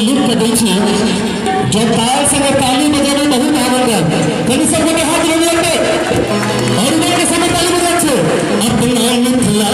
लिख के दै छी जब ताल संगे ताली बजेबै बहुत आनंद आयत। कनि सब गोटे हाथ जोड़ियौ के और के समय ताली बजाबै छै। अपना मिथिला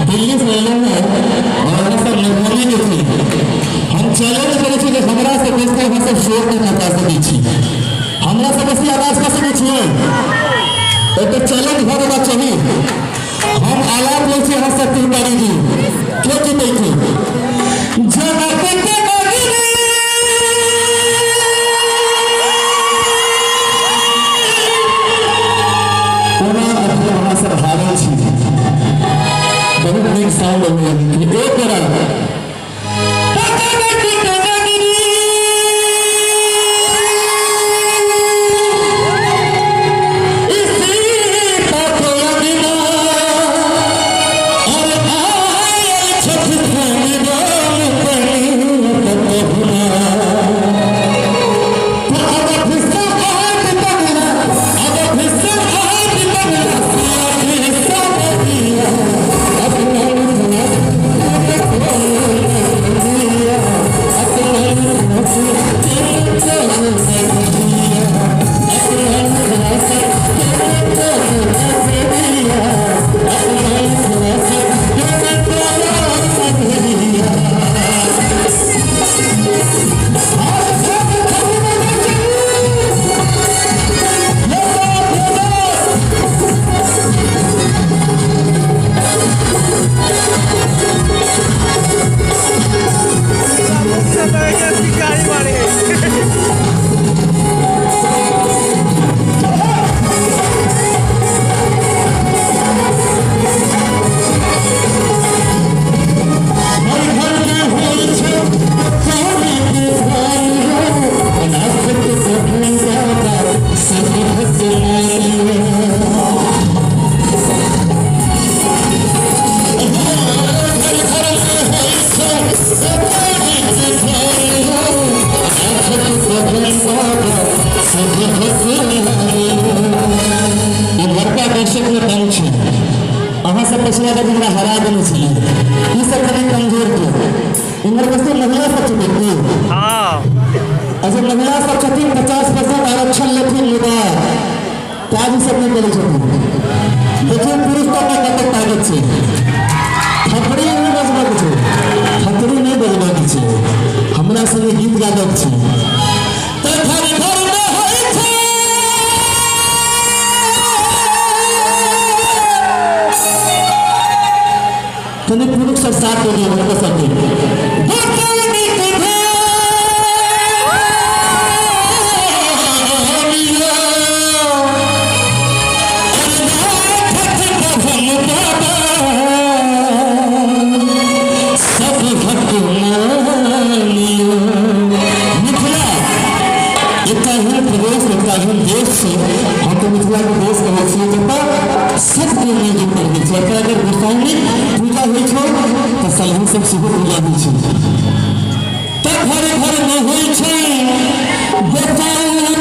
दिल्ली से एलहुँ हँ और अहाँ सब मधुबनी के छी। हम चैलेंज करै छी जे हमरा से बेसी अहाँ सब शोर नहि मचा सकै छी, हमरा से बेसी आवाज कऽ सकै छियै। एकटा चैलेंज भऽ जेबाक चाही। हम आलाप लै छी अहाँ सब तिलकारी जी के जीतै छै। जनक के ओना अभी अहाँ सब हारल छी, बहुत नीक साउंड अबैया। एक बेरा इम्हरका दर्शक में कम छी, अहाँ सब पिछला बेर हमरा हरा देने छलियै, ई सब कनि कमजोर के इम्हर बेसी महिला सब छथिन की? हाँ। अच्छा, महिला सब छथिन, 50% आरक्षण लेथिन, मुदा काज ई सब नहि करै छथिन। देखियौ पुरुष सब मे कतेक ताकत छै। थपड़ी नहि बजबऽके छै, थपड़ी नहि बजबऽके छै, हमरा संगे गीत गाबऽके छै। तऽ घर घर मे होइ छै कनि पुरुष सब साथ दऽ दियौ हुनको सबके। मिथिला एकटा एहन प्रदेश, एकटा एहन देश छै, हम तऽ मिथिलाके देश कहै छियै, जतऽ सबके मिलजुल कऽ रहै छै। एतऽ अगर गोसाउनिक पूजा होइ छै तऽ सलही सब सेहो पूजा होइ छै। तऽ घर घर मे होइ छै गोसाउनिक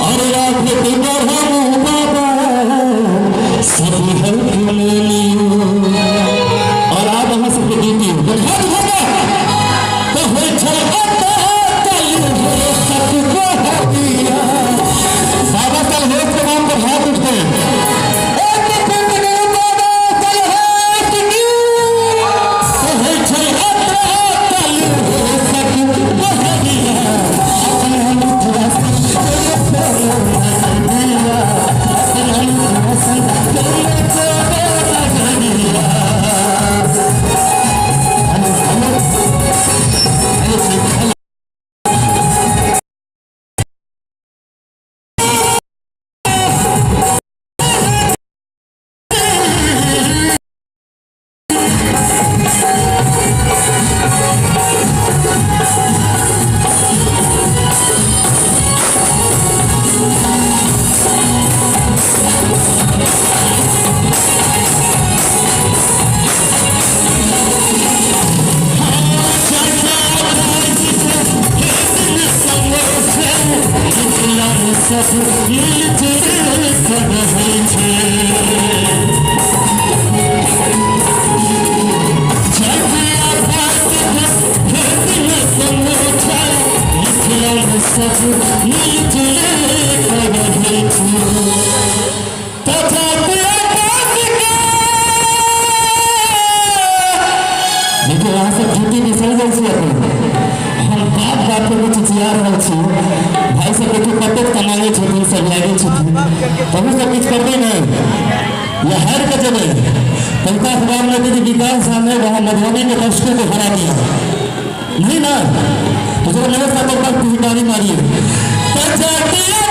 और राखत ब्रह्म बाबा सब हक मानियो। और आब अहाँ सबके ड्यूटी हाथ उठा तऽ होइ छै बाबा सलहेश के नाम पर हाथ उठते हैं। कतेक कमाबै छथिन, सब लागै छथिन, तहु सब किछु करबै ने या हारि के जेबै? कविता अखबार में कि विकास झा ने वहाँ मधुबनी के दर्शकों को हरा दिया। नहीं ना? तो जरा मेरे साथ एक बार ताली मारिए। तो जाते